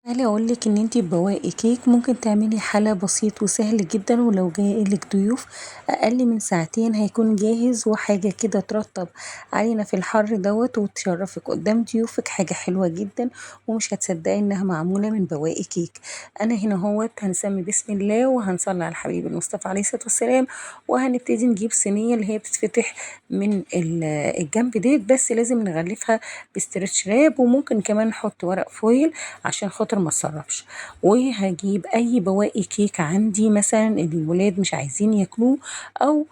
تعالي اقولك ان انتي ببواقي كيك ممكن تعملي حلا بسيط وسهل جدا، ولو جايلك ضيوف اقل من ساعتين هيكون جاهز، وحاجه كده ترطب علينا في الحر دوت وتشرفك قدام ضيوفك، حاجه حلوه جدا ومش هتصدقي انها معموله من بواقي كيك. انا هنا اهوت هنسمي بسم الله وهنصلي على الحبيب المصطفى عليه الصلاه والسلام، وهنبتدي نجيب صينيه اللي هي بتتفتح من الجنب ديت، بس لازم نغلفها ب stretch wrap، وممكن كمان نحط ورق foil عشان خاطر ما تسربش. وهجيب اي بواقي كيك عندي مثلا الولاد مش عايزين ياكلوه، او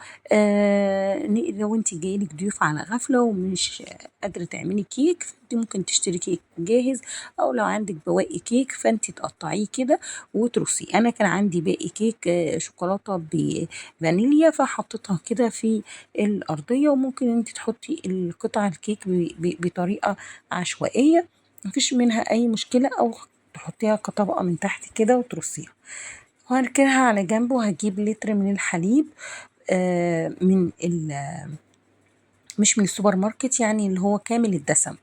لو انت جايلك ضيوف على غفله ومش قادره تعملي كيك، انت ممكن تشتري كيك جاهز، او لو عندك بواقي كيك فانت تقطعيه كده وترصيه. انا كان عندي باقي كيك شوكولاته بفانيليا فحطيتها كده في الارضيه، وممكن انت تحطي القطع الكيك بطريقه عشوائيه مفيش منها اي مشكله، او تحطيها كطبقه من تحت كده وترصيها. وهركنها على جنب، وهجيب لتر من الحليب من مش من السوبر ماركت، يعني اللي هو كامل الدسم،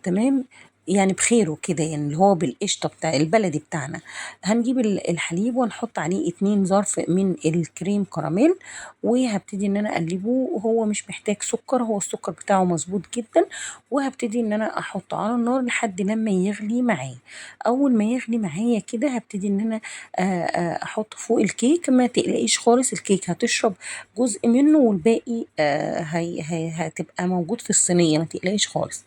تمام، يعني بخيره كده، يعني اللي هو بالقشطه بتاع البلدي بتاعنا. هنجيب الحليب ونحط عليه 2 ظرف من الكريم كراميل، وهبتدي ان انا اقلبه، وهو مش محتاج سكر، هو السكر بتاعه مظبوط جدا. وهبتدي ان انا احطه على النار لحد لما يغلي معايا. اول ما يغلي معايا كده هبتدي ان انا احطه فوق الكيك. ما تقلقيش خالص، الكيك هتشرب جزء منه والباقي هتبقى موجود في الصينيه، ما تقلقيش خالص.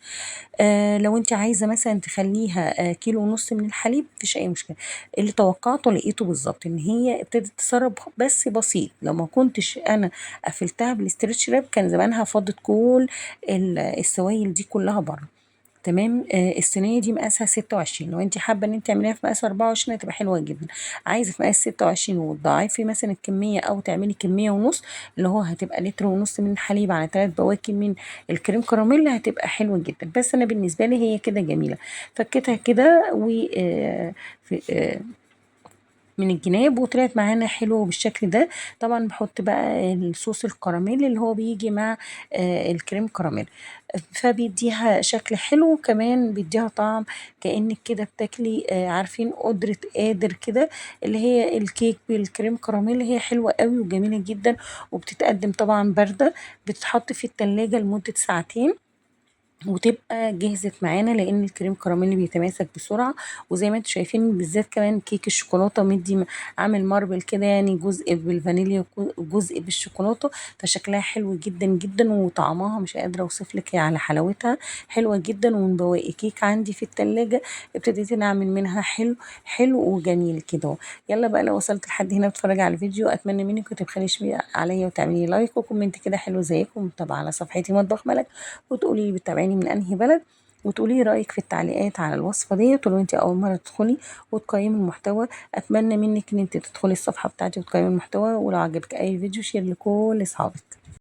لو انت عايزه مثلا تخليها 1.5 كيلو من الحليب مفيش اي مشكله. اللي توقعته لقيته بالظبط ان هي ابتدت تسرب بس بسيط، لو ما كنتش انا قفلتها بال stretch wrap كان زمانها فضت كل السوايل دي كلها بره، تمام. الصينيه دي مقاسها 26، لو انت حابه ان انت تعمليها في مقاس 24 هتبقى حلوه جدا. عايزه في مقاس 26 وتضاعفي مثلا الكميه، او تعملي كميه ونص اللي هو هتبقى 1.5 لتر من الحليب على 3 بواكي من الكريم كراميل، هتبقى حلوه جدا. بس انا بالنسبه لي هي كده جميله، فكيتها كده و من الجناب وطلعت معانا حلوه بالشكل ده. طبعا بحط بقى الصوص الكراميل اللي هو بيجي مع الكريم كراميل، فبيديها شكل حلو، وكمان بيديها طعم كأنك كده بتاكلي عارفين قدرة قادر كده، اللي هي الكيك بالكريم كراميل. هي حلوة قوي وجميلة جدا، وبتتقدم طبعا باردة، بتتحط في التلاجة لمدة ساعتين وتبقى جهزت معانا، لان الكريم كراميل بيتماسك بسرعه. وزي ما انتم شايفين بالذات كمان كيك الشوكولاته مدي عامل marble كده، يعني جزء بالفانيليا وجزء بالشوكولاته، فشكلها حلو جدا جدا، وطعمها مش قادره اوصف لك على حلاوتها، حلوه جدا. ومن بواقي كيك عندي في التلاجة ابتديت ان اعمل منها حلو حلو وجميل كده. يلا بقى لو وصلت لحد هنا بتفرج على الفيديو، اتمنى منك ما تبخليش عليا وتعملي like و comment كده حلو زيكم، ومتابعه على صفحتي مطبخ ملك، وتقولي لي بتتابعيني من انهي بلد، وتقولي رايك في التعليقات على الوصفه ديت. ولو انت اول مره تدخلي وتقيمي المحتوى، اتمنى منك ان انت تدخلي الصفحه بتاعتي وتقيمي المحتوى، ولو عجبك اي فيديو share لكل اصحابك.